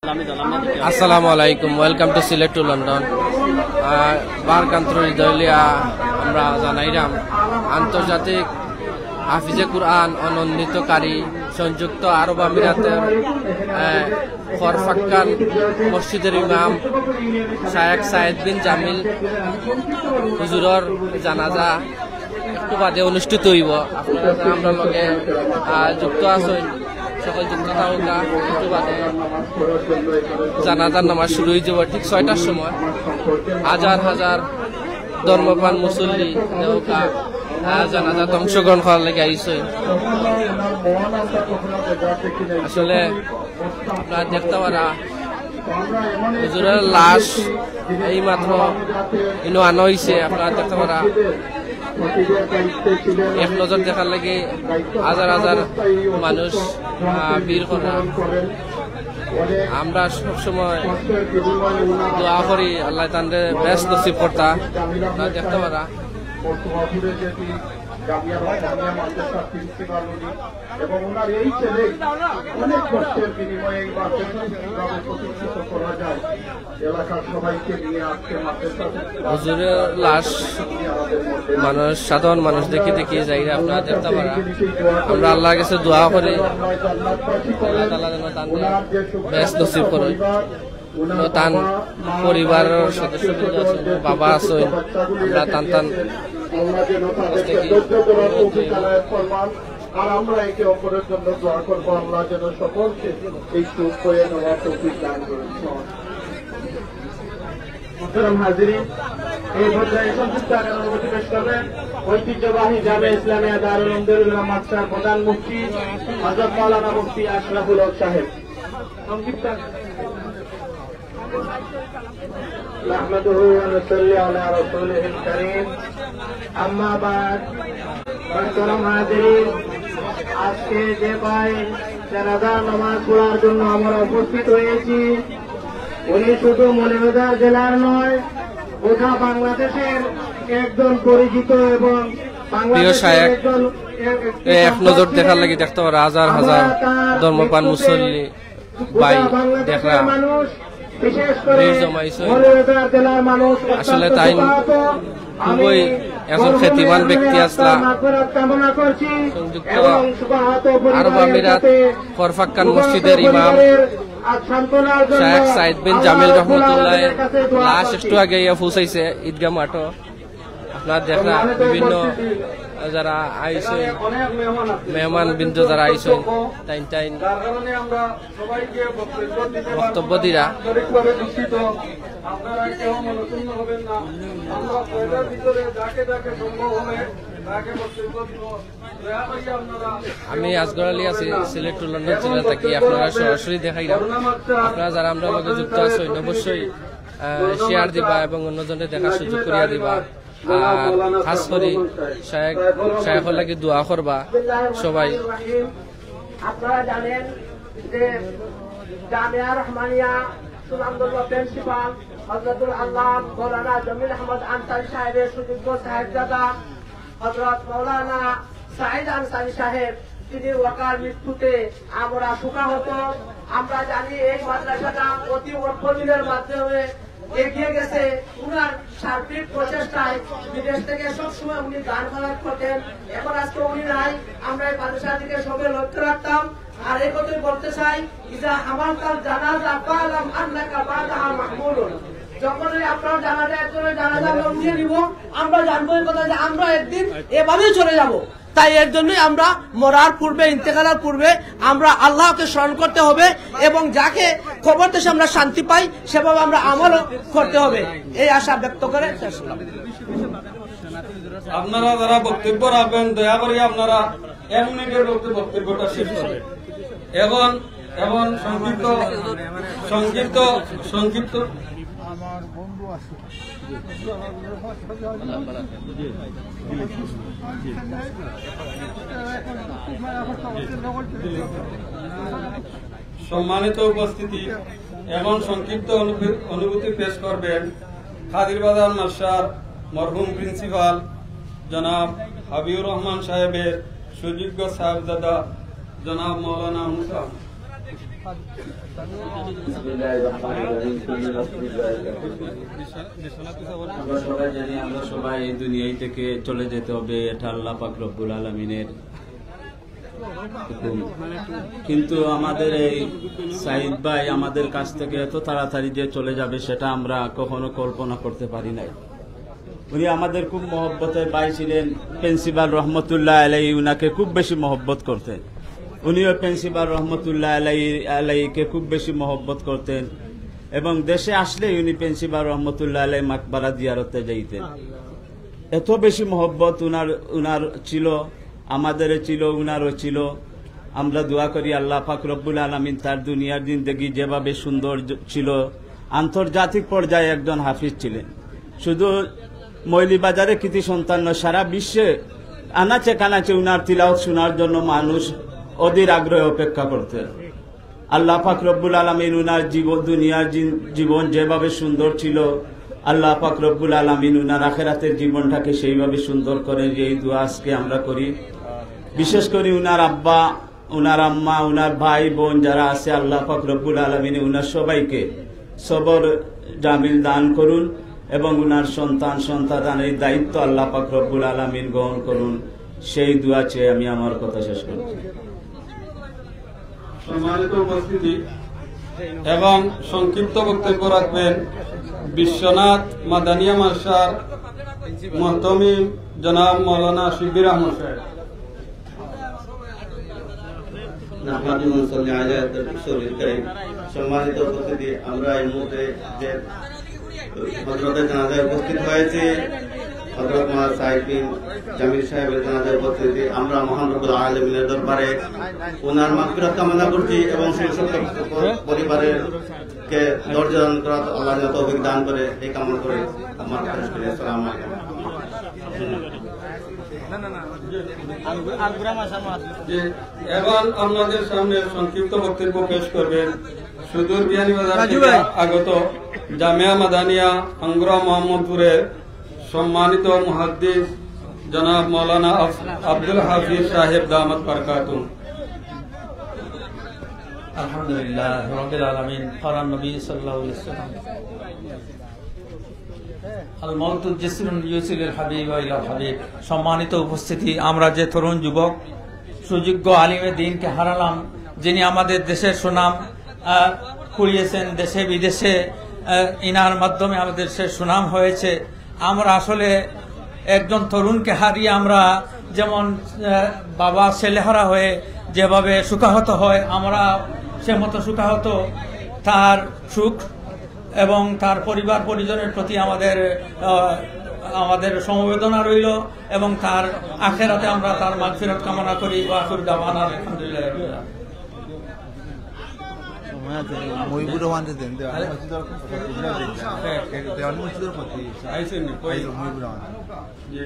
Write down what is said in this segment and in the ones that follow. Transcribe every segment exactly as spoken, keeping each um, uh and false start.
আসসালামু আলাইকুম, welcome to Sylhet to London. আহ, বারকান্ত হৃদয়লিয়া আমরা জানাইলাম আন্তর্জাতিক হাফিজে কুরআন ও নন্দিত কারি সংযুক্ত আরব আমিরাতের, আহ, খরফাক্কান মসজিদের ইমাম শায়েখ সায়েদ বিন জামিল হুজুরর জানাজা একটু বাদে অনুষ্ঠিত হইব। আপনারা যারা আমরা লগে, আহ, যুক্ত আছেন, সকল যুক্ত থাকুকা। একটু বাদে জানাজার নামাজ শুরু হয়ে যাব ঠিক ছয়টার সময়। হাজার হাজার ধর্মপ্রাণ মুসল্লি দেউকা, আহ, জানাজাত অংশগ্রহণ করার লাগি আইসই। আসলে আপনারা দেখতে পারা হুজুরের লাশ এই মাত্র ইনো আনা হইছে। আপনারা দেখতে পারা এক নজর দেখার লাগি হাজার হাজার মানুষ, আহ, ভিড় করা। আমরা সবসময় দোয়া করি আল্লাহ তানরে বেহেস্ত নসিব করতা। আপনারা দেখতে পারা। এবং ওনার এই ছেলে অনেক কষ্টের বিনিময়ে এই মাদ্রাসা কিভাবে প্রতিষ্ঠিত করা যায়, এলাকার সবাইকে নিয়ে আজকে মাদ্রাসা হুজুরের লাশ মানুষ, সাধারণ মানুষ দেখি দেখি যাইরা। আপনারা দেখতে পারা। আমরা আল্লাহর কাছে দোয়া করি, আল্লাহ তাআলা যেন তানরে বেহেস্ত নসিব করে। তান পরিবারের সদস্য বৃন্দ আছেন, বাবা আছেন, আমরা তান তান আর আমরা একে অপরের জন্য দোয়া করবো, আল্লাহ যেন সকলকে এই সুখ করে নেওয়ার তৌফিক দান করেন। মোহতারাম হাজিরিন, এই পর্যায়ে সংক্ষিপ্ত আকারে অনুভূতি পেশ করবেন ঐতিহ্যবাহী জামে ইসলামিয়া দারুল উলুম দেউলুল্লাহ মাদ্রাসার প্রধান মুফতি হযরত মাওলানা মুফতি আশরাফুল হক সাহেব। সংক্ষিপ্ত نحمده ونصلي على رسوله الكريم. أما بعد، মোহতারাম হাজিরিন, আজকে যে ভাই জানাজার নামাজ পড়ার জন্য আমরা উপস্থিত হয়েছি, উনি শুধু মৌলভীবাজার জেলার নয়, গোটা বাংলাদেশের একজন পরিচিত এবং প্রিয় বাংলাদেশের শায়েখ, একজন এক, এক নজর দেখার লাগি দেখতে পারা হাজার হাজার ধর্মপ্রাণ মুসল্লি ভাই দেখরা ভিড় জমাইছে। আসলে তাইন খুবই একজন খ্যাতিমান ব্যক্তি আছলা। সংযুক্ত আরব আমিরাত খরফাক্কান মসজিদের ইমাম শায়েখ সাইদ বিন জামিল রহমতুল্লাহ লাশ একটু আগে ইয়া পৌঁছাইছে ঈদগাহ মাঠো। আপনারা দেখরা বিভিন্ন যারা আইছইন, মেহমান বৃন্দ যারা আইছইন, তাইন তাইন বক্তব্য দিরা। আমি আজগর আলী আছি সিলেট টু লন্ডন চ্যানেল থাকি, আপনারা সরাসরি দেখাইলাম। আপনারা যারা আমরা লগে যুক্ত আছেন অবশ্যই, আহ, শেয়ার দিবা এবং অন্যজনকে দেখার সুযোগ করিয়া দিবা। আর খাস করি শায়েখ, শায়েখর লাগি দোয়া করবা সবাই। আপনারা জানেন যে জামিয়া রহমানিয়া সুনামধন্য প্রিন্সিপাল হযরতুল আল্লাহ মাওলানা জমির আহমদ আনসারী সাহেবের সুযোগ্য সাহেবজাদা হযরত মাওলানা সাইদ আনসারী সাহেব, তিনি ওনার মৃত্যুতে আমরা শোকাহত। আমরা জানি এই মাদ্রাসাটা অতি অল্প দিনের মাধ্যমে এগিয়ে গেছে। ওনার সার্বিক প্রচেষ্টায় বিদেশ থেকে সবসময় উনি দান খয়রাত করতেন। এখন আজকে উনি নাই, আমরা এই মাদ্রাসার দিকে সবে লক্ষ্য রাখতাম। আর এই কথাই বলতে চাই, ইজা হামালতাল জানাজা ফালাম আন্নাকা বাদাহা মাহমুলুন। যখনই আপনার জানাজা, একজনের জানাজা আমরা উঠিয়ে নিব, আমরা জানবো এই কথা যে আমরা একদিন এভাবেই চলে যাব। তাই এর জন্যই আমরা মরার পূর্বে, ইন্তেকালের পূর্বে আমরা আল্লাহকে স্মরণ করতে হবে এবং যাকে কবর দেশে আমরা শান্তি পাই, সেভাবে আমরা আমলও করতে হবে। এই আশা ব্যক্ত করে শেষ করলাম। আপনারা যারা বক্তব্য রাখবেন, দয়া করে আপনারা এক মিনিটের মধ্যে বক্তব্যটা শেষ করবেন। এখন, এখন সংক্ষিপ্ত, সংক্ষিপ্ত, সংক্ষিপ্ত। সম্মানিত উপস্থিতি, এখন সংক্ষিপ্ত অনুভূ-, অনুভূতি পেশ করবেন কাদিরবাজার মাদ্রাসার মরহুম প্রিন্সিপাল জনাব হাবিবুর রহমান সাহেবের সুযোগ্য সাহেবজাদা জনাব মাওলানা মুসা। বিসমিল্লাহির রহমানির রহিম। আমরা সবাই জানি, আমরা সবাই এই দুনিয়া থেকে চলে যেতে হবে, এটা আল্লাহ পাক রব্বুল আলামিনের হুকুম। কিন্তু আমাদের এই সাইদ ভাই আমাদের কাছ থেকে এত তাড়াতাড়ি যে চলে যাবে, সেটা আমরা কখনো কল্পনা করতে পারি নাই। উনি আমাদের খুব মহব্বতের ভাই ছিলেন। প্রিন্সিপাল রহমতুল্লাহ আলাই উনাকে খুব বেশি মহব্বত করতেন। উনিও প্রিন্সিপাল রহমতুল্লাহ আলাই, আলাইকে খুব বেশি মহব্বত করতেন এবং দেশে আসলেই উনি প্রিন্সিপাল রহমতুল্লাহ আলাই মাকবারা জিয়ারতে যাইতেন। এত বেশি মহব্বত উনার, উনার ছিল, আমাদেরও ছিল, উনারও ছিল। আমরা দোয়া করি আল্লাহ পাক রব্বুল আলামিন তার দুনিয়ার জিন্দেগি যেভাবে সুন্দর জ-, ছিল, আন্তর্জাতিক পর্যায়ে একজন হাফিজ ছিলেন। শুধু মৌলভীবাজারে কৃতি সন্তান নয়, সারা বিশ্বে আনাচে কানাচে উনার তিলাওয়াত শোনার জন্য মানুষ অধীর আগ্রহে অপেক্ষা করতেন। আল্লাহ পাক রব্বুল আলামিন উনার জীবন, দুনিয়ার জিন-, জীবন যেভাবে সুন্দর ছিল, আল্লাহ পাক রব্বুল আলামিন উনার আখেরাতের জীবনটাকে সেইভাবে সুন্দর করেন, এই দোয়া আজকে আমরা করি। বিশেষ করে উনার আব্বা, উনার আম্মা, উনার ভাই বোন যারা আছে, আল্লাহ পাক রব্বুল আলামিন উনার সবাইকে সবর জামিল দান করুন এবং উনার সন্তান সন্তান এই দায়িত্ব আল্লাহ পাক রব্বুল আলামিন গ্রহণ করুন, সেই দোয়া চেয়ে আমি আমার কথা শেষ করছি। সম্মানিত উপস্থিতি এবং সংক্ষিপ্ত বক্তব্য রাখবেন বিশ্বনাথ মাদানিয়া মাদ্রাসার মুহতামিম জনাব মাওলানা শিব্বির আহমদ সাহেব। নাহমাদুহু ওয়া নুসাল্লি আলা রাসূলিল কারীম। সম্মানিত উপস্থিতি, আমরা এই মুহূর্তে যে হযরতের জানাজায় উপস্থিত হয়েছি, হযরত মাওলানা সাইদ বিন জামিল সাহেবের জানাজায় উপস্থিত হয়েছি। আমরা মহান রব্বুল আলামিনের দরবারে ওনার মাগফিরাত কামনা করছি এবং সংক্ষুব্ধ পরিবারের কে ধৈর্য ধারণ করা আল্লাহ যেন তৌফিক দান করে, এই কামনা করে আমার কথা শেষ করি। আসসালামু আলাইকুম। জি, এখন আপনাদের সামনে সংক্ষিপ্ত বক্তব্য পেশ করবেন সুদূর বিয়ানীবাজার থেকে আগত জামিয়া মাদানিয়া আঙ্গুরা মোহাম্মদপুরের সম্মানিত মুহাদ্দিস জনাব মাওলানা আফ-, আব্দুল হাফিজ সাহেব দামাত বারকাতুহুম। আলহামদুলিল্লাহ রাব্বিল আলামিন, ক্বালান নবী সাল্লাল্লাহু আলাইহি ওয়াসাল্লাম, আল মাউতু জিসরুন ইউসিলুল হাবিব ইলাল হাবিব। সম্মানিত উপস্থিতি, আমরা যে তরুণ যুবক সুযোগ্য আলিমে দ্বীনকে হারালাম, যিনি আমাদের দেশের সুনাম, আহ, কুড়িয়েছেন দেশে বিদেশে, আহ, ইনার মাধ্যমে আমাদের দেশের সুনাম হয়েছে। আমরা আসলে একজন তরুণকে হারিয়ে আমরা যেমন, আহ, বাবা ছেলেহারা হয়ে যেভাবে শোকাহত হয়, আমরা সে মতো শোকাহত। তার শোক এবং তার পরিবার পরিজনের প্রতি আমাদের, আহ, আমাদের সমবেদনা রইল এবং তার আখেরাতে আমরা তার মাগফিরাত কামনা করি। ওয়া আখিরু দাওয়ানা আলহামদুলিল্লাহ। সময় আছে, মহিবুর রহমানরে দেন, দেওয়ান মসজিদর কথা বুঝা যায়। দেওয়ান মসজিদর প্রতি আইছেন নি? কই? আইছেন মহিবুর রহমান। জি।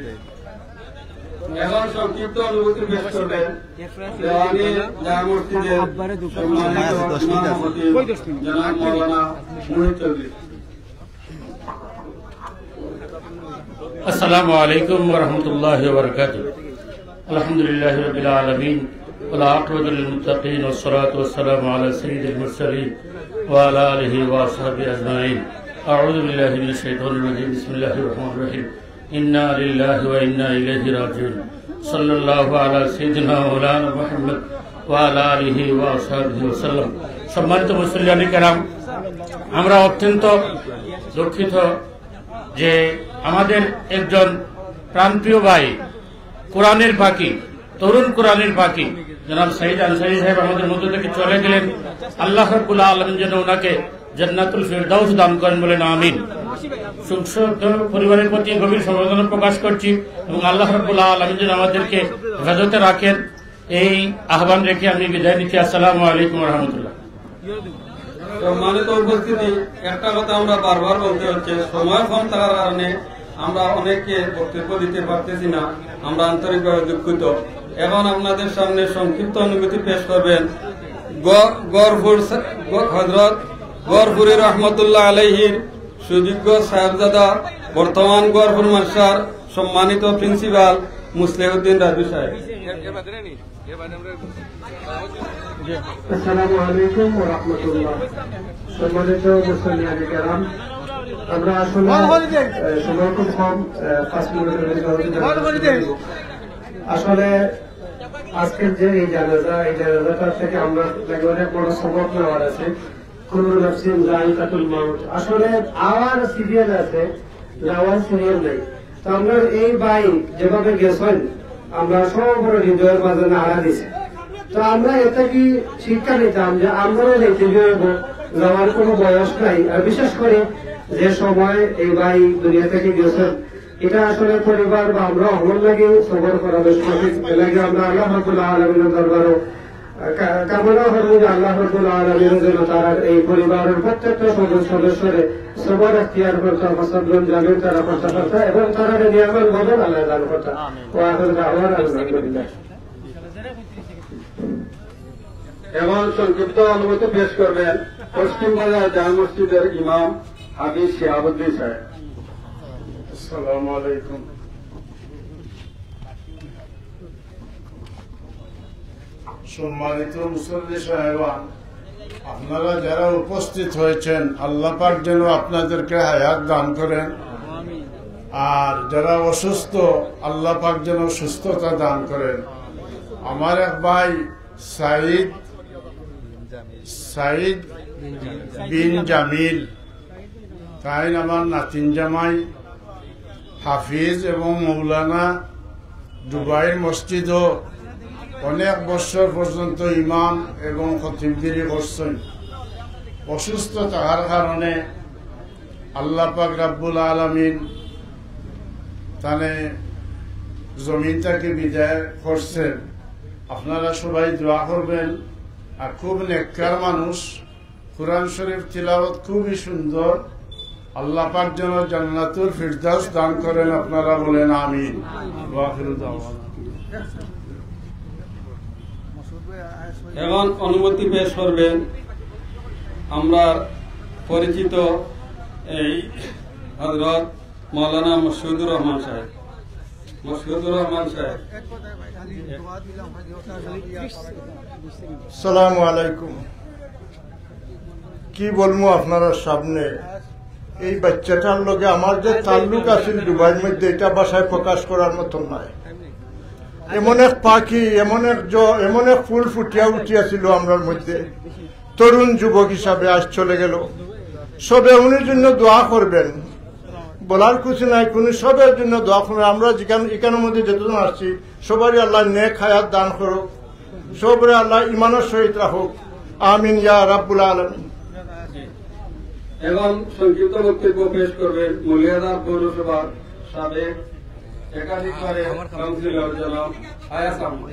এখন সংক্ষিপ্ত অনুভূতি পেশ করবেন দেওয়ানি জামে মসজিদের সম্মানিত সময় আছে, দশ মিনিট আছে। সভাপতি জনাব মাওলানা মুহিত চৌধুরী। السلام عليكم ورحمة الله وبركاته. الحمد لله رب العالمين، والعاقبة للمتقين، والصلاة والسلام على سيد المرسلين وعلى آله وأصحابه أجمعين. أعوذ بالله من الشيطان الرجيم. بسم الله الرحمن الرحيم. إنا لله وإنا إليه راجعون. صلى الله على سيدنا مولانا محمد وعلى آله وأصحابه وسلم. সম্মানিত মুসল্লিয়ানে কেরাম, আমরা অত্যন্ত দুঃখিত যে আমাদের একজন প্রাণপ্রিয় ভাই, কোরআনের পাখি, তরুণ কোরআনের পাখি জনাব সাইদ আনসারী সাহেব আমাদের মধ্য থেকে চলে গেলেন। আল্লাহ রাব্বুল আলামিন যেন ওনাকে জান্নাতুল ফেরদাউস দান করেন, বলেন আমিন। শোকসন্তপ্ত পরিবারের প্রতি গভীর সমবেদনা প্রকাশ করছি এবং আল্লাহ রাব্বুল আলামিন যেন আমাদেরকে হেফাজতে রাখেন। এই আহ্বান রেখে আমি বিদায় নিচ্ছি। আসসালামু আলাইকুম ওয়া রাহমাতুল্লাহ। সম্মানিত উপস্থিতি, একটা কথা আমরা বারবার বলতে হচ্ছে, সময় কম থাকার কারণে আমরা অনেকে বক্তব্য দিতে পারতেছি না, আমরা আন্তরিকভাবে দুঃখিত। এখন আপনাদের সামনে সংক্ষিপ্ত অনুভূতি পেশ করবেন গ-, গহরপুর সা-, গ-, হযরত গহরপুরী রহমতুল্লাহ আলাইহির সুযোগ্য সাহেবজাদা, বর্তমান গহরপুর মাদ্রাসার সম্মানিত প্রিন্সিপাল মুসলিহুদ্দিন রাজু সাহেব। আসসালামু আলাইকুম ওয়া রাহমাতুল্লাহ। সম্মানিত মুসল্লিয়ানে কেরাম, আমরা আসলে, এ, সময় খুব কম, এ, পাঁচ মিনিটের মধ্যে আমাদের জানাজা শেষ করব। আসলে আজকের যে এই জানাজা, এই জানাজাটা থেকে আমরা অনেক বড় সবক নেওয়ার আছে। কুল্লু নাফসিন যায়িকাতুল মাউত। আসলে আওয়ার সিরিয়াল আছে, যাওয়ার সিরিয়াল নাই। তো আমরা এই ভাই যেভাবে গেছেন, আমরা সবর হৃদয়ের মাঝে নাড়া দিছি। তো আমরা এটা কি শিক্ষা নিতাম যে আমরাও যাইতে হইব, যাওয়ার কোনো বয়স নাই। আর বিশেষ করে যে সময় এই ভাই দুনিয়া থেকে গেছেন, এটা আসলে পরিবার বা আমরা হকল লাগি সবর করা বেশ কঠিন। এর লাগি আমরা আল্লাহ রাব্বুল আলামিনের দরবারও কা-, কামনা করব যে আল্লাহ রাব্বুল আলামিন যেন তার এই পরিবারের প্রত্যেকটা সদস্য, সদস্যরে সবর এখতিয়ার করতে, ফসলগুন জামিন তারা করতে পারতা এবং তারা নিয়ামত বদল আল্লাহ দান করতা। ওয়া আখিরু দাওয়ানা আলহামদুলিল্লাহ। এখন সংক্ষিপ্ত অনুমতি পেশ করবেন পশ্চিম বাজার জামে মসজিদের ইমাম হাফিজ শিহাবুদ্দিন সাহেব। আসসালামু আলাইকুম। সম্মানিত মুসল্লি সাহেবান, আপনারা যারা উপস্থিত হয়েছেন, আল্লাহ পাক যেন আপনাদেরকে হায়াত দান করেন, আর যারা অসুস্থ, আল্লাহ পাক যেন সুস্থতা দান করেন। আমার এক ভাই সাইদ, সাইদ বিন জামিল, তাইন আমার নাতিন জামাই, হাফিজ এবং মৌলানা, দুবাইর মসজিদও অনেক বছর পর্যন্ত ইমাম এবং খতিবগিরি করছেন। অসুস্থ থাকার কারণে আল্লাহ পাক রাব্বুল আলামিন তানে জমিন থেকে বিদায় করছেন। আপনারা সবাই দোয়া করবেন। আর খুব নেককার মানুষ, কোরআন শরীফ তিলাওয়াত খুবই সুন্দর। আল্লাহ পাক যেন জান্নাতুল ফিরদাউস দান করেন, আপনারা বলেন আমিন। ওয়া আখিরু দাওয়ানা। এখন অনুমতি পেশ করবেন আমরা পরিচিত এই হযরত মাওলানা মসিউদুর রহমান সাহেব। মসিউদুর রহমান সাহেব। আসসালামু আলাইকুম। কি বলবো আপনারার সামনে, এই বাচ্চাটার লগে আমার যে তাল্লুক আছিল দুবাইর মধ্যে, এটা ভাষায় প্রকাশ করার মতন নয়। এমন এক পাখি, এমন এক জ-, এমন এক ফুল ফুটিয়া উঠিয়াছিল আমরার মধ্যে, তরুণ যুবক হিসাবে আজ চলে গেল। সবে উনির জন্য দোয়া করবেন, বলার কিছু নাই, কোনো সবের জন্য দোয়া করবেন। আমরা যেখানে, এখানের মধ্যে যতজন আসছি, সবারই আল্লাহ নেক হায়াত দান করুক, সবরে আল্লাহ ইমানের সহিত রাখুক। আমিন ইয়া রাব্বুল আলামিন। এবং সংক্ষিপ্ত বক্তব্য পেশ করবেন মৌলভীবাজার পৌরসভার সাবেক একাধিকবারের কাউন্সিলর জনাব আয়াস আহমদ।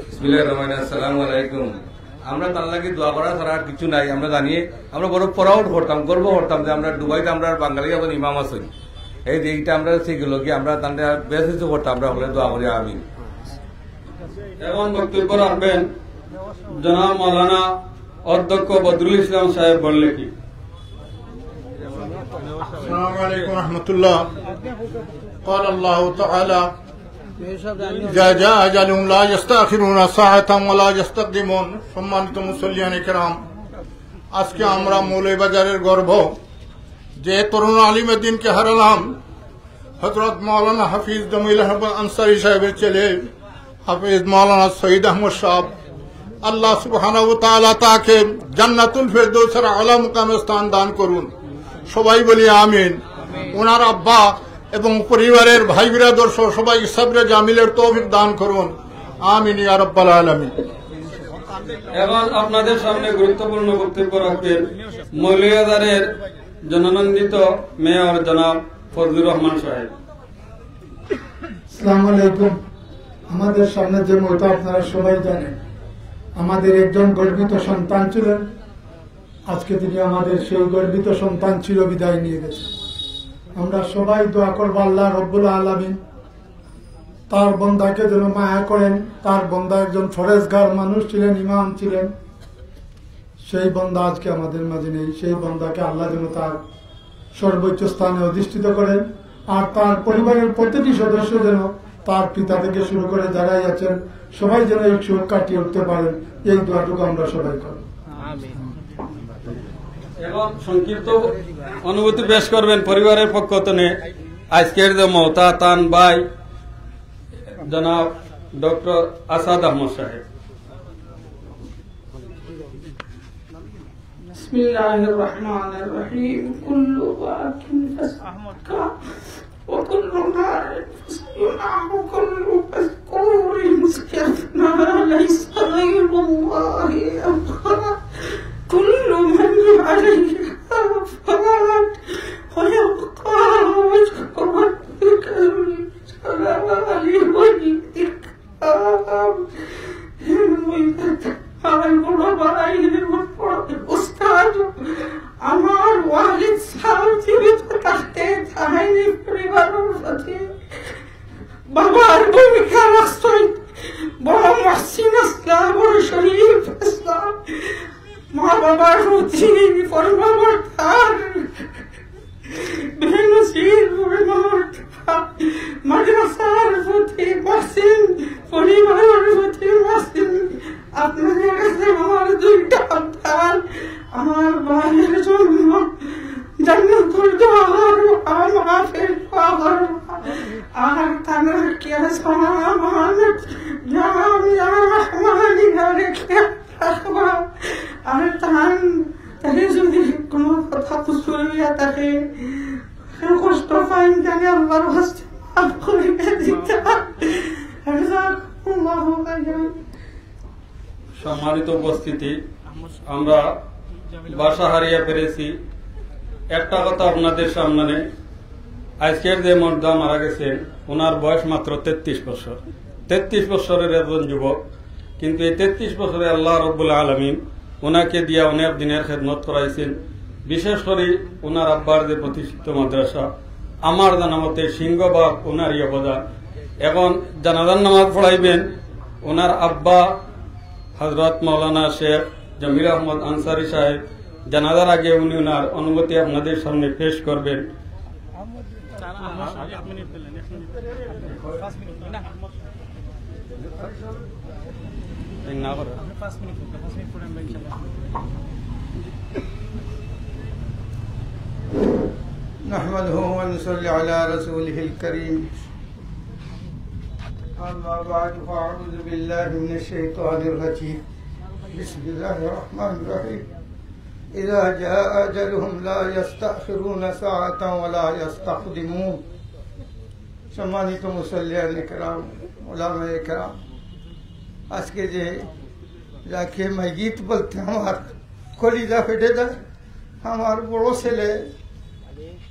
বিসমিল্লাহির রহমানির রহিম। আসসালামু আলাইকুম। আমরা তার লাগি দোয়া করা ছাড়া আর কিছু নাই। আমরা জানি, আমরা বড় প্রাউড করতাম, গর্ব করতাম যে আমরা দুবাইত আমরা বাঙালি এখন ইমাম আছি। এই যে এইটা আমরা শিখলো কি, আমরা তাহলে বেশ কিছু করতাম, আমরা হলে দোয়া করি, আমিন। এখন বক্তব্য রাখবেন জনাব মাওলানা অধ্যক্ষ বদরুল ইসলাম সাহেব বললেকি। السلام عليكم ورحمة الله. قال الله تعالى: إذا جاء أجلهم لا يستأخرون ساعة ولا يستقدمون. সম্মানিত মুসল্লিয়ানে কেরাম, আজকে আমরা মৌলভীবাজারের গর্ব, যে তরুণ আলিমে দ্বীনকে হারালাম, হযরত মাওলানা হাফিজ জমিল আহমদ আনসারী সাহেবের ছেলে হাফিজ মাওলানা সৈয়দ আহমদ সাহেব, আল্লাহ সুবহানাহু ওয়া তাআলা তাকে জান্নাতুল ফেরদৌসের আলা মুকামে স্থান দান করুন। সবাই বলি আমিন। ওনার আব্বা এবং পরিবারের ভাই বিরাদর সহ সবাই সবরে জামিলের তৌফিক দান করুন। আমিন ইয়া রাব্বাল আলামিন। এখন আপনাদের সামনে গুরুত্বপূর্ণ বক্তব্য রাখবেন মৌলভীবাজারের জননন্দিত মেয়র জনাব ফজলুর রহমান সাহেব। আসসালামু আলাইকুম। আমাদের সামনে যে মৌত আপনারা সবাই জানেন, আমাদের একজন গর্বিত সন্তান ছিলেন। আজকে তিনি আমাদের সেই গর্বিত সন্তান চিরবিদায় নিয়ে গেছেন। আমরা সবাই দোয়া করব আল্লাহ রব্বুল আলামিন তার বন্দাকে যেন মায়া করেন। তার বন্দা একজন পরহেজগার মানুষ ছিলেন, ইমাম ছিলেন। সেই বন্দা আজকে আমাদের মাঝে নেই। সেই বন্দাকে আল্লাহ যেন তার সর্বোচ্চ স্থানে অধিষ্ঠিত করেন, আর তার পরিবারের প্রতিটি সদস্য যেন তার পিতা থেকে শুরু করে যারাই আছেন সবাই যেন এই শোক কাটিয়ে উঠতে পারেন, এই দোয়াটুকু আমরা সবাই করব। এবং সংক্ষিপ্ত অনুভূতি পেশ করবেন পরিবারের পক্ষ থেকে আজকের যে মহতা তান ভাই জনাব ডক্টর আসাদ আহমদ সাহেব। بسم الله الرحمن الرحيم. كل بارك فسقى وكل نار فسينعه كل مذكور يستثنى ليس غير الله يبقى. كل من عليها فان ويبقى وجه ربك ذو الجلال والإكرام. আমার বড় ভাই, আমার বড় উস্তাদ, আমার ওয়ালিদ সাহেব জীবিত থাকতে তাহিনী পরিবারের প্রতি বাবার ভূমিকা রাখছেন। বড় মহসিন আসলাম, বড় শরীফ আসলাম, মা বাবার প্রতি পরিবার তার বেনজির পরিবার, মাদ্রাসার প্রতি মহসিন, পরিবারের প্রতি মহসিন, আপনাদের কাছে আমার দুইটা আবদার, আমার ভাইয়ের জন্য জান্নাতুল দোয়া করো, আমার মাফের দোয়া করো, আর তাদের কেস আমার জামিয়া রহমানিয়া রেখে রাখবা। আর তান তাকে যদি কোনো কথা কুসুর হইয়া থাকে, কেউ কষ্ট পাইন, তাহলে আল্লাহর কাছে মাফ করিয়া দিতা। জাযাকুমুল্লাহু খাইরান। সম্মানিত উপস্থিতি, আমরা ভাষা হারিয়ে ফেলেছি। একটা কথা আপনাদের সামনে, আজকের যে মর্দা মারা গেছেন, ওনার বয়স মাত্র তেত্রিশ বছর। তেত্রিশ বছরের একজন যুবক, কিন্তু এই তেত্রিশ বছরে আল্লাহ রব্বুল আলামিন ওনাকে দিয়া অনেক দিনের খেদমত করাইছেন। বিশেষ করে ওনার আব্বার যে প্রতিষ্ঠিত মাদ্রাসা, আমার জানা মতে সিংহভাগ ওনারই অবদান। এখন জানাজার নামাজ পড়াইবেন ওনার আব্বা হযরত মাওলানা শেখ জমির আহমদ আনসারী সাহেব। জানাজার আগে উনি ওনার অনুভূতি আপনাদের সামনে পেশ করবেন। نحمده ونصلي على رسوله الكريم. أما بعد، فأعوذ بالله من الشيطان الرجيم. بسم الله الرحمن الرحيم. إذا جاء أجلهم لا يستأخرون ساعة ولا يستقدمون. সম্মানিত মুসল্লিয়ান একরাম, ওলামায়ে কেরাম, আজকে যে যাকে মাইগিত বলতে আমার কলিজা ফেটে যায়। আমার বড় ছেলে,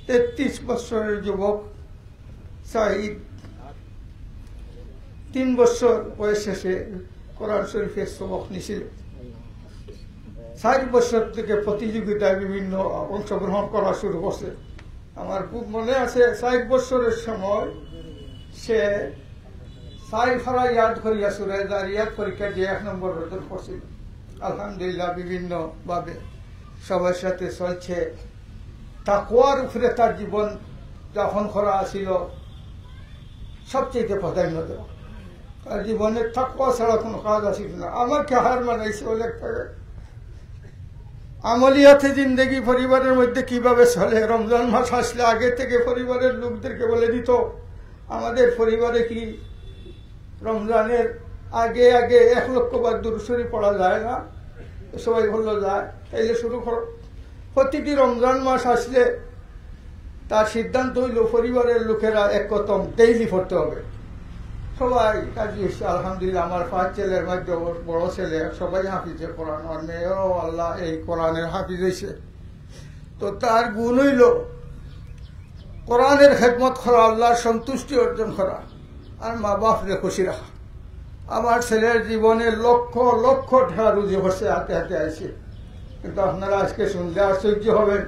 তেত্রিশ বছরের যুবক সাঈদ, তিন বছর বয়সে সে কোরআন শরীফের সবক নিছিল। চার বছর থেকে প্রতিযোগিতায় বিভিন্ন অংশগ্রহণ করা শুরু করছে। আমার খুব মনে আছে, চার বছরের সময় সে চার পারা ইয়াদ করিয়া সূরা জারিয়াত পরীক্ষা দিয়ে এক নম্বর অর্জন করছিল। আলহামদুলিল্লাহ, বিভিন্নভাবে সবার সাথে চলছে। তাকওয়ার উপরে তার জীবন যাপন করা ছিল সবচেয়ে প্রাধান্য দেওয়া। তার জীবনে তাকওয়া ছাড়া কোনো কাজ আসিল না। আমাকে হার মানাইছে অনেক টাকা। আমলিয়াতে জিন্দেগি পরিবারের মধ্যে কিভাবে চলে, রমজান মাস আসলে আগে থেকে পরিবারের লোকদেরকে বলে দিত, আমাদের পরিবারে কি রমজানের আগে আগে এক লক্ষ বার দুরূদ শরীফ পড়া যায় না? সবাই বলল, "যায়।" তাইলে শুরু করো। প্রতিটি রমজান মাস আসলে তার সিদ্ধান্ত হইল পরিবারের লোকেরা এক খতম ডেইলি পড়তে হবে। সবাই রাজি হয়েছে, আলহামদুলিল্লাহ। আমার পাঁচ ছেলের মধ্যে ওর বড় ছেলে, সবাই হাফিজে কোরআন, ওর মেয়েও আল্লাহ এই কোরআনের হাফিজ হয়েছে। তো তার গুণ হইল কোরআনের খেদমত করা, আল্লাহর সন্তুষ্টি অর্জন করা, আর মা বাপরে খুশি রাখা। আমার ছেলের জীবনে লক্ষ লক্ষ টাকা রুজি করছে, হাতে হাতে আইছে। কিন্তু আপনারা আজকে শুনলে আশ্চর্য হবেন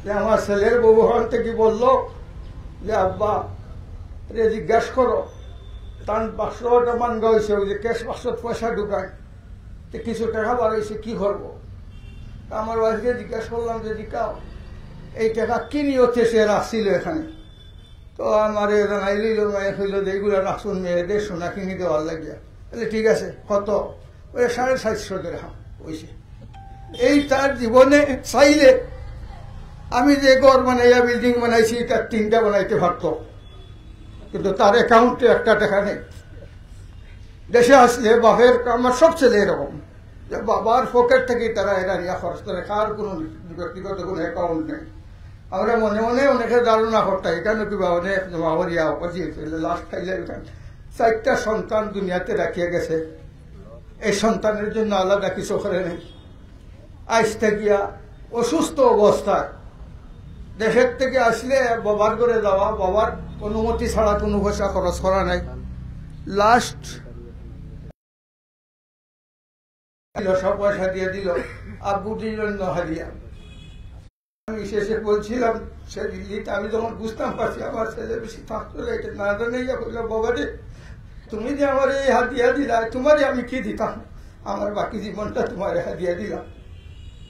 যে আমার ছেলের বউ হন থেকে বলল যে, "আব্বা রে জিজ্ঞাসা করো, তান বাক্সটা ভাঙ্গা হয়েছে, ওই যে ক্যাশ বাক্সত পয়সা ঢুকায়, তো কিছু টাকা বার হয়েছে, কি করবো?" তা আমার ওয়াইফকে জিজ্ঞাসা করলাম যে, "জিকাও, এই টাকা কি নিয়তে সে রাখছিল এখানে?" তো আমারে জানাই দিল, মায়ে কইল যে, "এইগুলা রাখছুন মেয়েদের সোনা কিনি দেওয়ার লাগিয়া।" বলে, "ঠিক আছে, কত?" ওই সাড়ে সাতশো দিরহাম অইছে। এই তার জীবনে চাইলে আমি যে ঘর বানাইয়া, বিল্ডিং বানাইছি, তার তিনটা বানাইতে পারতো, কিন্তু তার অ্যাকাউন্টে একটা টেকা নাই। দেশে আসলে বাপের, আমার সব ছেলে এরকম, যে বাবার পকেট থাকি তারা এরা নিয়া খরচ করে, কার কোনো ব্যক্তিগত কোনো অ্যাকাউন্ট নেই। আমরা মনে মনে অনেকে ধারণা করতাম, এখানে কিবা অনেক জমা করিয়া অজিত লাস্ট খাইলে এখানে চারটা সন্তান দুনিয়াতে রাখিয়া গেছে। এই সন্তানের জন্য আলাদা কিছু করে নেই। আইজ থাকিয়া অসুস্থ অবস্থায় দেশের থেকে আসলে বাবার ঘরে যাওয়া, বাবার অনুমতি ছাড়া কোনো পয়সা খরচ করা নাই। লাস্ট দিল, সব পয়সা দিয়ে দিল, আব্বু দিল অন্য হাদিয়া। আমি শেষে বলছিলাম, সে দিল্লিতে আমি যখন বুঝতাম পারছি আমার ছেলে বেশি থাকতো না, এটা না জানাইয়া বললাম, "বাবা রে, তুমি যে আমার এই হাদিয়া দিলা, তোমারে আমি কি দিতাম? আমার বাকি জীবনটা তোমারে হাদিয়া দিলাম।"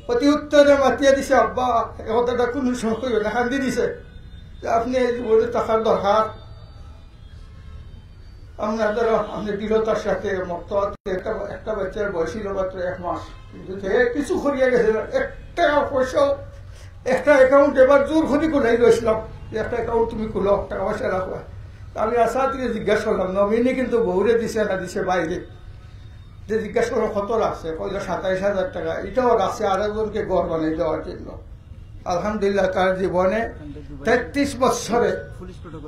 অতি উত্তরে মাতিয়া দিছে, "আব্বা, এই কথাটা কোনো সময় কইও না।" কান্দি দিছে যে, "আপনি এই জীবনে থাকার দরকার।" আমরা ধরো, আপনি দৃঢ়তার সাথে মক্তবাতে একটা, একটা বাচ্চার বয়স ছিল মাত্র এক মাস, কিন্তু সে কিছু করিয়া গেছে না, একটা পয়সাও, একটা অ্যাকাউন্ট এবার জোর করে খুলাই লইছিলাম যে, "একটা অ্যাকাউন্ট তুমি খুলো, টাকা পয়সা রাখো।" তা আমি আশা থেকে জিজ্ঞাসা করলাম, নমিনি কিন্তু বউরে দিছে না দিছে বাইরে, যে জিজ্ঞাসা করলো, "কত রাখছে?" কইলো, "সাতাইশ হাজার টাকা।" এটাও রাখছে আরেকজনকে ঘর বানাই দেওয়ার জন্য। আলহামদুলিল্লাহ, তার জীবনে তেত্রিশ বছরে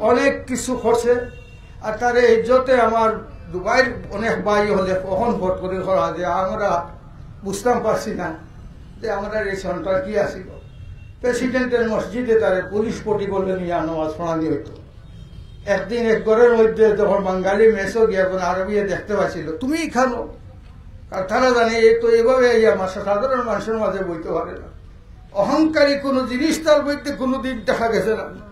অনেক কিছু করছে। আর তার এই ইজ্জতে আমার দুবাইর অনেক ভাই হলে কখন ভোট করে করা যে আমরা বুঝতাম পারছি না যে আমরা এই সন্তান কি আসিল। প্রেসিডেন্টের মসজিদে তারে পুলিশ পটি করলে নিয়ে নামাজ পড়ানি হইতো। একদিন এক ঘরের মধ্যে যখন বাঙালি মেসো গিয়া কোন আরবিয়ে দেখতে পাচ্ছিল, "তুমি এখানো?" আর তারা জানে, "এ তো এভাবে এই আমার সাধারণ মানুষের মাঝে বইতে পারে না।" অহংকারী কোনো জিনিস তার মধ্যে কোনোদিন দেখা গেছে না।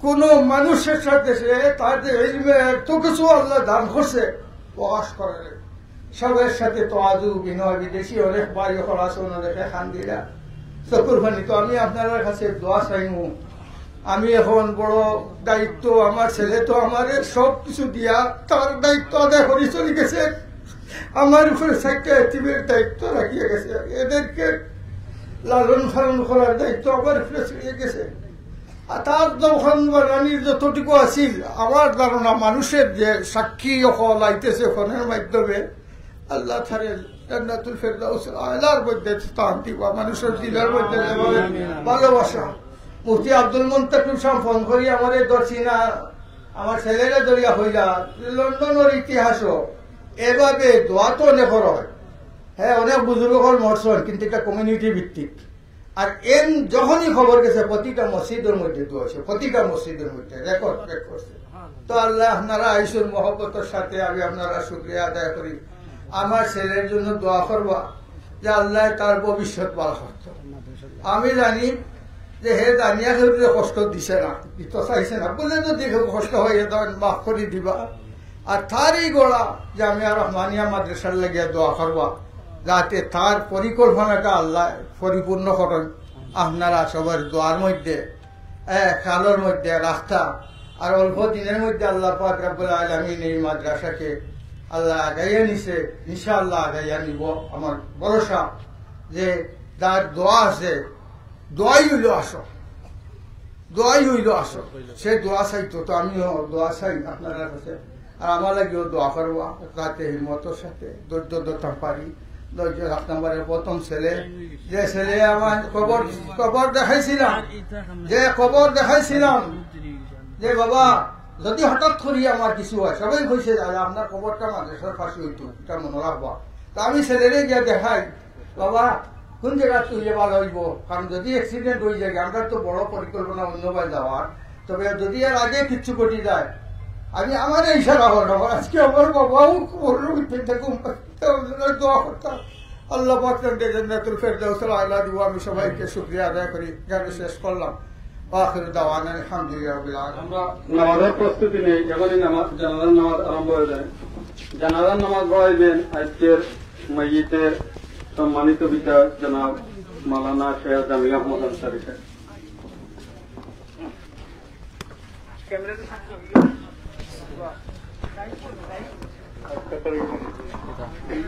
কোনো মানুষের সাথে সে তার যে ইলমে এত কিছু আল্লাহ দান করছে, প্রকাশ করে না। সবের সাথে তওয়াজু, বিনয়, বিদেশি অনেক ভাই হকল আছে, ওনাদেরকে খান দিলা। চকুর পানি তো আমি আপনার কাছে দোয়া চাইমু। আমি এখন বড় দায়িত্ব, আমার ছেলে তো আমারে সব কিছু দিয়া তার দায়িত্ব আদায় করে চলে গেছে। আমার উপরে চারটা এতিমের দায়িত্ব রাখিয়া গেছে, এদেরকে লালন পালন করার দায়িত্ব আমার উপরে চলে গেছে। আর তার দোকান বানানির যতটুকু আছিল, আমার ধারণা মানুষের যে সাক্ষী হকল আইতেছে ফোনের মাধ্যমে, আল্লাহ তারে জান্নাতুল ফেরদাউসের আলার মধ্যে স্থান দিবা, মানুষের দিলের মধ্যে যেভাবে ভালোবাসা। মুফতি আব্দুল মুন্তাকিম সাহেব ফোন করি আমারে ধরছি না, আমার ছেলেরে ধরিয়া কইলা, লন্ডনের ইতিহাসও এভাবে দোয়া তো অনেক হয়। হ্যাঁ, অনেক বুজুর্গ হকল মরছইন, কিন্তু এটা কমিউনিটি ভিত্তিক। আর এন যখনই খবর গেছে, প্রতিটা মসজিদের মধ্যে দোয়া হয়েছে, প্রতিটা মসজিদের মধ্যে রেকর্ড, রেকর্ড করছে। তো আল্লাহ, আপনারা আইসুন মহব্বতের সাথে, আমি আপনারা শুকরিয়া আদায় করি। আমার ছেলের জন্য দোয়া করবা যে আল্লাহ তার ভবিষ্যৎ ভালো করতো। আমি জানি যে হে জানিয়া কেউ কষ্ট দিছে না, দিতে চাইছে না, বুঝলে তো দেখে কষ্ট হয়, এ ধরেন মাফ করে দিবা। আর তারই গোড়া জামিয়া রহমানিয়া মাদ্রাসার লাগিয়া দোয়া করবা, যাতে তার পরিকল্পনাটা আল্লাহ পরিপূর্ণ করেন। আপনারা সবার দোয়ার মধ্যে, এ, খেয়ালর মধ্যে রাখতা। আর অল্প দিনের মধ্যে আল্লাহ পাক রব্বুল আলামিন এই মাদ্রাসাকে আল্লাহ আগাইয়া নিছে, ইনশাআল্লাহ আগাইয়া নিব। আমার ভরসা যে যার দোয়া আছে, দোয়াই হইল আসল, দোয়াই হইল আসল। সে দোয়া চাইতো, তো আমিও দোয়া চাই আপনার কাছে। আর আমার লাগিও দোয়া করবা, যাতে হিম্মতর সাথে ধৈর্য ধরতাম পারি। ধৈর্য রাখতাম পারি। প্রথম ছেলে, যে ছেলে আমার কবর, কবর দেখাইছিলাম, যে কবর দেখাইছিলাম, যে বাবা, যদি হঠাৎ করি আমার কিছু হয়, সবাই কইছে, "দাদা, আপনার কবরটা মাদ্রাসার পাশে হইতো, এটা মনে রাখবা।" তা আমি ছেলেরে গিয়া দেখাই, "বাবা, কোন জায়গা তুললে ভালো হইব?" কারণ যদি অ্যাক্সিডেন্ট হয়ে যায়, আমরা তো বড় পরিকল্পনা অন্যভাবে যাওয়ার, তবে যদি এর আগে কিচ্ছু ঘটি যায়, আমি আমারে ইশারা করলাম, আজকে আমার বাবাও কবরের মধ্যে দেখুন, দোয়া করতাম। আল্লাহ পাক তাকে জান্নাতুল ফেরদাউসের আলা দিব। আমি সবাইকে শুকরিয়া আদায় করি, এখানে শেষ করলাম। আখির দাওয়ানা আলহামদুলিল্লাহ রাব্বিল আলামিন। আমরা নামাজের প্রস্তুতি নেই, এখনই নামাজ, জানাজার নামাজ আরম্ভ হয়ে যায়। জানাজার নামাজ পড়াইবেন আজকের মাইয়িতের সম্মানিত পিতা জনাব মাওলানা শেখ জামিল আহমদ আনসারী সাহেব। الله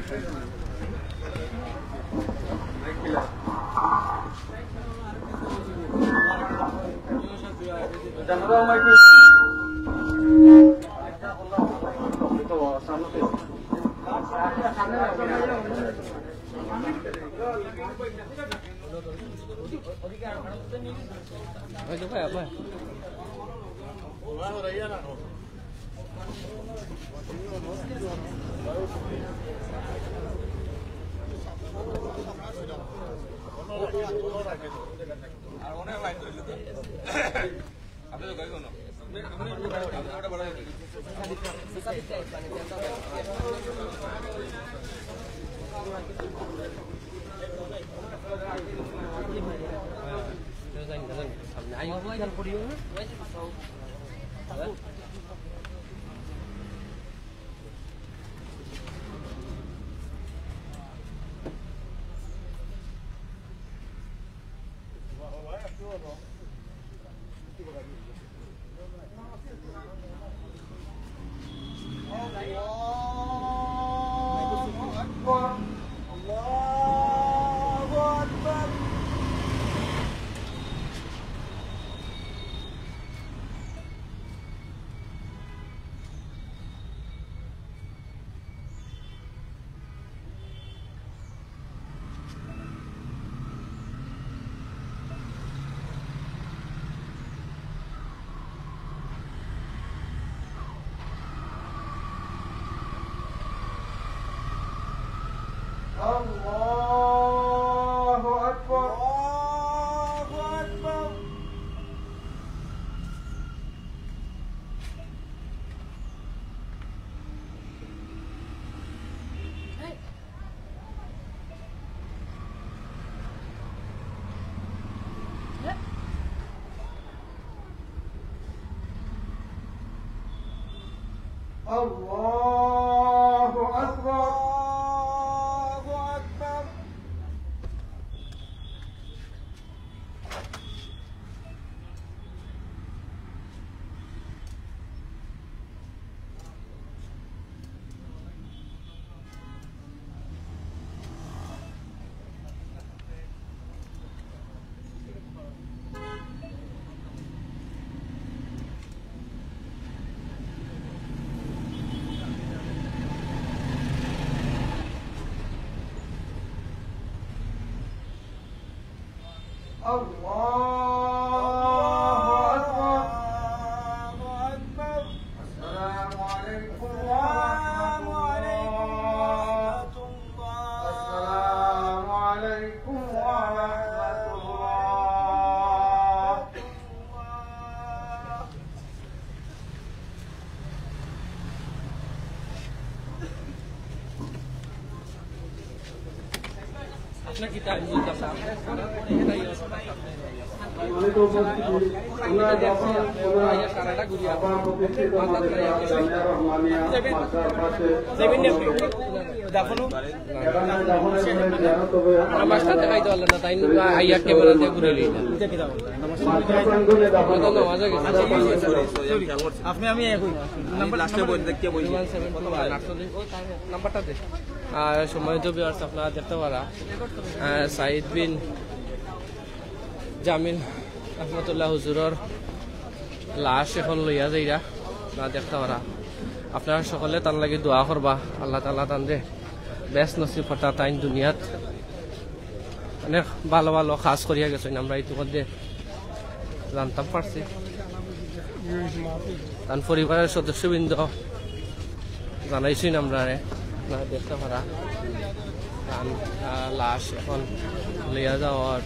أكبر. الله أكبر. الله أكبر. الله أكبر. الله أكبر. الله أكبر. الله أكبر. السلام عليكم ورحمة الله. السلام عليكم ورحمة الله. মাস্টার দেখাইতে পারলেন না, তাই আইয়া ক্যামেরা দিয়া ঘুরে লইলা। আপনি আমি একই নাম্বার লাস্টে বল, দেখতে বল। নাম্বারটা দে। আহ, সম্মানিত ভিউয়ার্স, আপনারা দেখতে পারা, আহ, সাইদ বিন জামিল রহমতুল্লাহ হুজুরর লাশ এখন লইয়া যাইরা, আপনারা দেখতে পারা। আপনারা সকলে তান লাগি দোয়া করবা, আল্লাহ তাআলা তানরে বেহেস্ত নসিব করতা। তাইন দুনিয়াত অনেক ভালো ভালো কাজ করিয়া গেছইন, আমরা ইতিমধ্যে জানতাম পারছি। তান পরিবারের সদস্যবৃন্দ জানাইছইন আমরারে, আপনারা দেখতে পারা। তান, আহ, লাশ এখন লইয়া যাওয়ার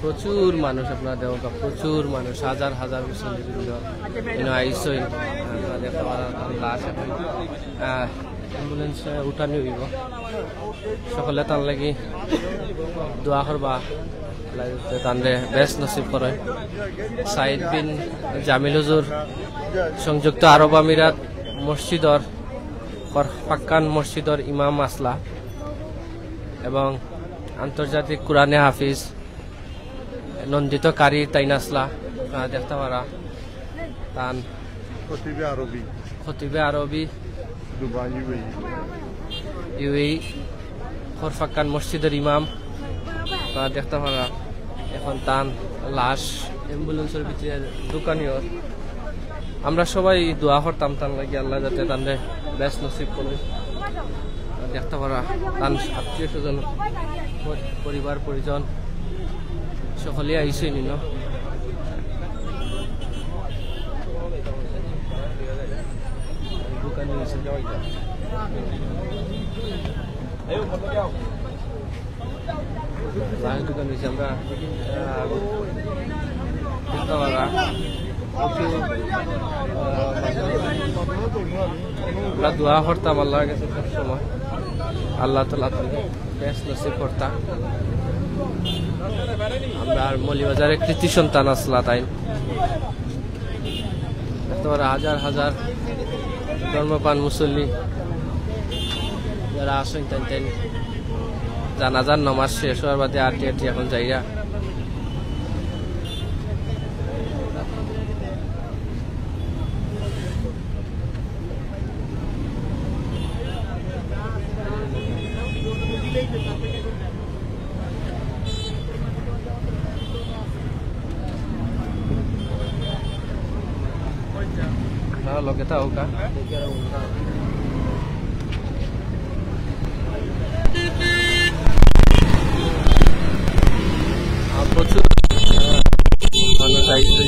প্রচুর মানুষ, আপনারা দেখো, প্রচুর মানুষ, হাজার হাজার মুসল্লিবৃন্দ এনে আইসইন। আপনারা দেখতে পারা, লাশ এখন, আহ, অ্যাম্বুলেন্সে উঠানি অইবো। সকলে তান লাগি দোয়া করবা, আল্লাহ যাতে তানরে বেহেস্ত নসিব করে। সাইদ বিন জামিল হুজুর সংযুক্ত আরব আমিরাত মসজিদর, ফর-, ফাক্কান মসজিদর ইমাম আছলা এবং আন্তর্জাতিক কোরআনে হাফিজ নন্দিত কারি তাইন আছলা, আহ, দেখতা পারা। তান খতিবে আরবি। খতিবে আরবি। Dubai, UAE. ইউএই। খরফাক্কান মসজিদর ইমাম। আহ, দেখতা পারা। এখন তান লাশ অ্যাম্বুলেন্সর ভিতরে ঢুকানি অর। আমরা সবাই দোয়া করতাম তান লাগি, আল্লাহ যাতে তানরে বেহেস্ত নসিব করইন। আর দেখতা পারা, তান আত্মীয় স্বজন, পর-, পরিবার পরিজন সকলে আইছইন ইনো। দোকানে নিচে যাওয়া যায়। লাস্ট দোকান অইছে আমরা, আহ, দেখতা পারা। প্রচুর, আহ, আমরা দোয়া করতাম আল্লাহর কাছে সব সময়, আল্লাহ তাআলা তানরে বেহেস্ত নসিব করতা। আমরার মৌলভীবাজারে কৃতি সন্তান আছলা তাইন। দেখতা পারা হাজার হাজার ধর্মপ্রাণ মুসল্লি যারা আছইন তাইন তাইন জানাজার নামাজ শেষ অওয়ার বাদে আটি আটি এখন যাইরা। হ্যাঁ, লগে থাকউক্কা। আহ, প্রচুর, আহ, মানুষ আইছে।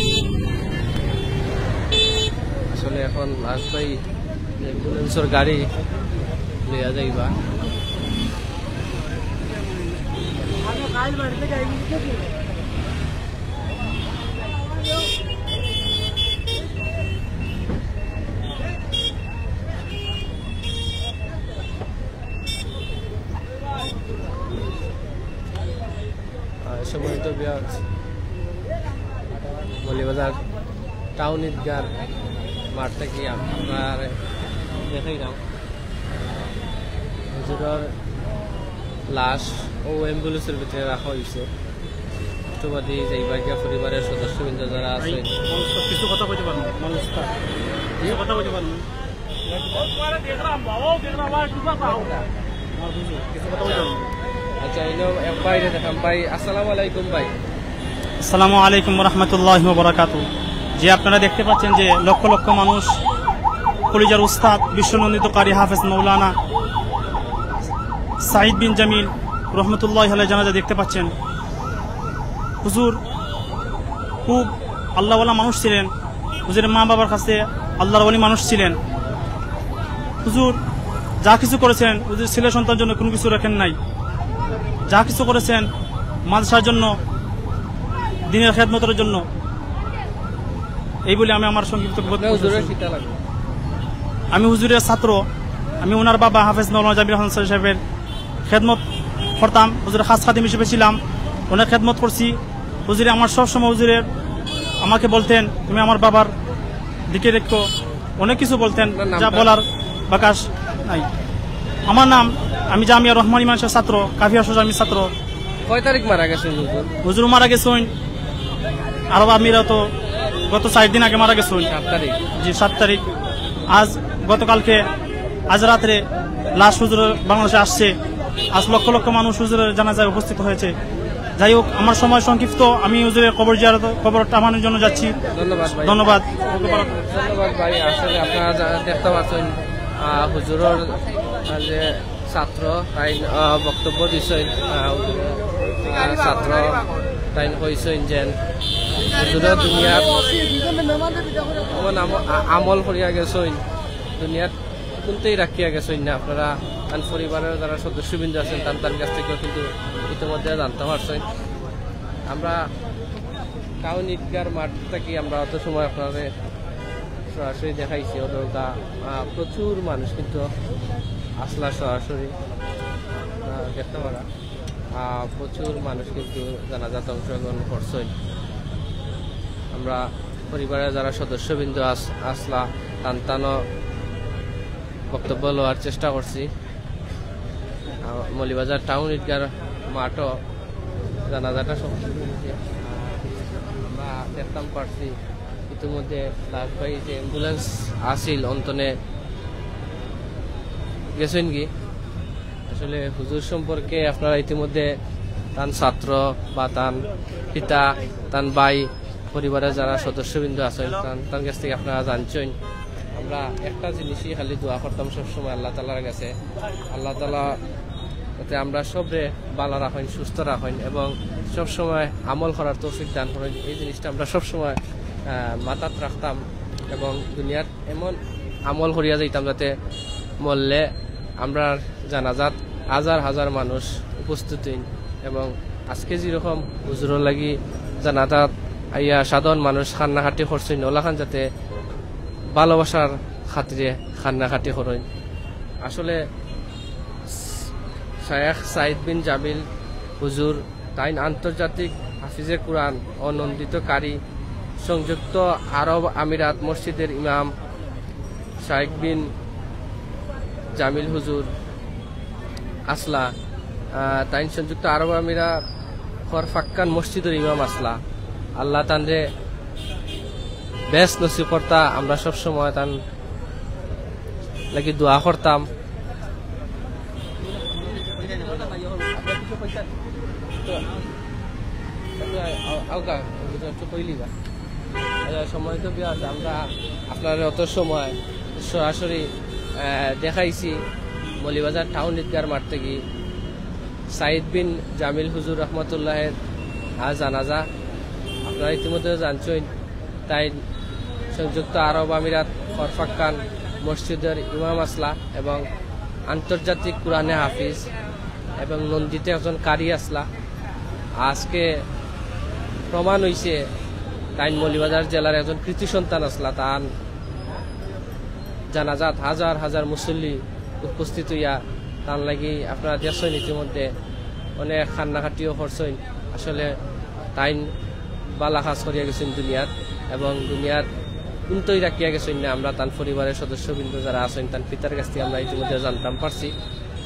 আসলে এখন লাশ ভাই অ্যাম্বুলেন্সর গাড়ি লইয়া যাইবা। আহ, সম্মানিত ভিউয়ার্স, মৌলভীবাজার টাউন ঈদগার মাঠ থাকি আপনারারে দেখাইরাম। হুজুরর লাশ অউ অ্যাম্বুলেন্সর ভিতরে রাখা অইছে। একটু বাদে যাইবা গিয়া পরিবারের সদস্যবৃন্দ যারা আছে। কিছু কথা কইতে পারমু, মানুষ তা-, কিছু কথা কইতে পারমু। আচ্ছা, এই লো এক ভাইরে দেখাম। ভাই, আসসালামু আলাইকুম ভাই। আসসালামু আলাইকুম ওয়া রাহমাতুল্লাহি ওয়া বারাকাতুহু। জি, আপনারা দেখতে পাচ্ছেন যে লক্ষ লক্ষ মানুষ কলিজার উস্তাদ বিশ্বনন্দিত কারি হাফেজ মাওলানা সাঈদ বিন জামিল রহমতুল্লাহ আলাইহির জানাজা দেখতে পাচ্ছেন। হুজুর খুব আল্লাহওয়ালা মানুষ ছিলেন। হুজুরের মা বাবার কাছে আল্লাহর ওলি মানুষ ছিলেন। হুজুর যা কিছু করেছেন, হুজুর ছেলে সন্তান জন্য কোনো কিছু রাখেন নাই। যা কিছু করেছেন মাদ্রাসার জন্য, দ্বীনের খেদমতের জন্য। এই বলে আমি আমার সংক্ষিপ্ত বক্তব্য শেষ করছি। আমি হুজুরের ছাত্র, আমি ওনার বাবা হাফেজ মাওলানা জামিল হাসান সাহেবের খেদমত করতাম, হুজুরের খাস খাদিম হিসেবে ছিলাম, অনেক খেদমত করছি। হুজুরে আমার সব সময় হুজুরে আমাকে বলতেন, "তুমি আমার বাবার দিকে দেখো", অনেক কিছু বলতেন, যা বলার বাকাশ নাই। আমার নাম, আমি জামিয়া রহমান ইমাম সাহেব ছাত্র, কাফিয়া সোজা আমি ছাত্র। কয় তারিখ মারা গেছেন হুজুর? হুজুর মারা গেছেন, আরব আমিরাত গত চার দিন আগে মারা গেছেন। সাত তারিখ। জি, সাত তারিখ। আজ গতকালকে, আজ রাত্রে লাশ হুজুর বাংলাদেশে আসছে। আজ লক্ষ লক্ষ মানুষ হুজুরের জানাজায় উপস্থিত হয়েছে। যাই হোক, আমার সময় সংক্ষিপ্ত, আমি হুজুরের কবর জিয়ারত, কবর টামানোর জন্য যাচ্ছি। ধন্যবাদ ভাই। ধন্যবাদ। ধন্যবাদ ভাই। আসলে আপনারা যা দেখতে পাচ্ছেন, আহ, হুজুরের, আহ, যে ছাত্র তাইন, আহ, বক্তব্য দিছইন, আহ, আহ, ছাত্র তাইন কইছইন যেন হুজুরে দুনিয়াত এমন আমল, আ-, আমল করিয়া গেছইন, দুনিয়াত কুনতেই রাখিয়া গেছইন না। আপনারা তান পরিবারের যারা সদস্যবৃন্দ আছেন, তান তান কাছ থেকেও কিন্তু ইতিমধ্যে জানতে পারছেন। আমরা টাউন ঈদগার মাঠ থাকি আমরা অত সময় আপনাদের সরাসরি দেখাইছি, অতটা, আহ, প্রচুর মানুষ কিন্তু আসলা সরাসরি, আহ, দেখতে পারা, আহ, প্রচুর মানুষ কিন্তু জানাজাত অংশগ্রহণ করছেন। আমরা পরিবারের যারা সদস্যবৃন্দ আস-, আসলা, তান তানও বক্তব্য লওয়ার চেষ্টা করছি। আহ, মৌলভীবাজার টাউন ঈদগার মাঠও জানাজাটা সব শুরু হয়েছে। আহ, দেখতাম পারছি ইতিমধ্যে লাশ ভাই যে অ্যাম্বুলেন্স আছিল অন্তনে গেছইন কি। আসলে হুজুর সম্পর্কে আপনারা ইতিমধ্যে তান ছাত্র বা তান পিতা, তান ভাই, পরিবারের যারা সদস্যবৃন্দ আছেন, তান, তান কাছ থেকে আপনারা জানছেন। আমরা একটা জিনিসই খালি দোয়া করতাম সবসময় আল্লাহ তাআলার কাছে, আল্লাহ তাআলা যাতে আমরা সবরে ভালা রাখইন, সুস্থ রাখইন এবং সবসময় আমল করার তৌফিক দান করইন। এই জিনিসটা আমরা সবসময়, আহ, মাথাত রাখতাম এবং দুনিয়াত এমন আমল করিয়া যাইতাম যাতে মরলে আমরার জানাজাত হাজার হাজার মানুষ উপস্থিত হইন এবং আজকে যেরকম হুজুরর লাগি জানাজাত আইয়া সাধারণ মানুষ কান্নাকাটি করছইন, ওলাখান যাতে ভালোবাসার খাতিরে কান্নাকাটি করইন। আসলে শায়েখ সাইদ বিন জামিল হুজুর তাইন আন্তর্জাতিক হাফিজে কুরআন ও নন্দিত কারি, সংযুক্ত আরব আমিরাত মসজিদের ইমাম শায়েখ বিন জামিল হুজুর আসলা। আহ, তাইন সংযুক্ত আরব আমিরাত খরফাক্কান মসজিদের ইমাম আসলা। আল্লাহ তানরে বেহেস্ত নসিব করতা। আমরা সব সময় তান লাগি দোয়া করতাম। আচ্ছা, সম্মানিত ভিউয়ার্স, আমরা আপনারা অত সময় সরাসরি, আহ, দেখাইছি মৌলভীবাজার টাউন ঈদগার মাঠ থেকে সাইদ বিন জামিল হুজুর রহমতুল্লাহের আজ জানাজা। আপনারা ইতিমধ্যে জানছেন, তাইন সংযুক্ত আরব আমিরাত খরফাক্কান মসজিদের ইমাম আসলা এবং আন্তর্জাতিক কুরআনে হাফিজ এবং নন্দিত একজন কারি আসলা। আজকে প্রমাণ হইছে তাইন মৌলভীবাজার জেলার একজন কৃতি সন্তান আসলা। তান জানাজাত হাজার হাজার মুসল্লি উপস্থিত হইয়া তান লাগি আপনারা দেখছেন ইতিমধ্যে অনেক কান্নাকাটিও করছেন। আসলে তাইন বালা কাজ করিয়া গেছেন দুনিয়াত এবং দুনিয়াত কুন্তই রাখিয়া গেছেন না। আমরা তান পরিবারের সদস্যবৃন্দ যারা আছেন, তান পিতার কাছ থেকে আমরা ইতিমধ্যে জানতাম পারছি।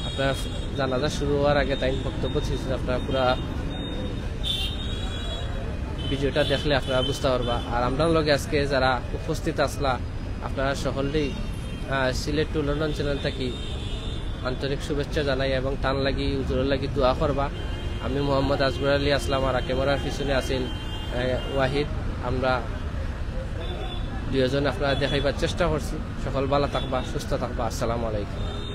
আপনারা জানাজা শুরু হওয়ার আগে তাইন বক্তব্য দিয়েছেন, আপনারা পুরা ভিডিওটা দেখলে আপনারা বুঝতে পারবা। আর আমরার লগে আজকে যারা উপস্থিত আসলা, আপনারা সকলেই, আহ, সিলেট টু লন্ডন চ্যানেল থাকি আন্তরিক শুভেচ্ছা জানাই এবং তান লাগি, হুজুরর লাগি দোয়া করবা। আমি মোহাম্মদ আজগর আলী আসলাম, আর ক্যামেরার পিছনে আছেন, আহ, ওয়াহিদ। আমরা দুইজন আপনারা দেখাইবার চেষ্টা করছি। সকল ভালা থাকবা, সুস্থ থাকবা। আসসালামু আলাইকুম।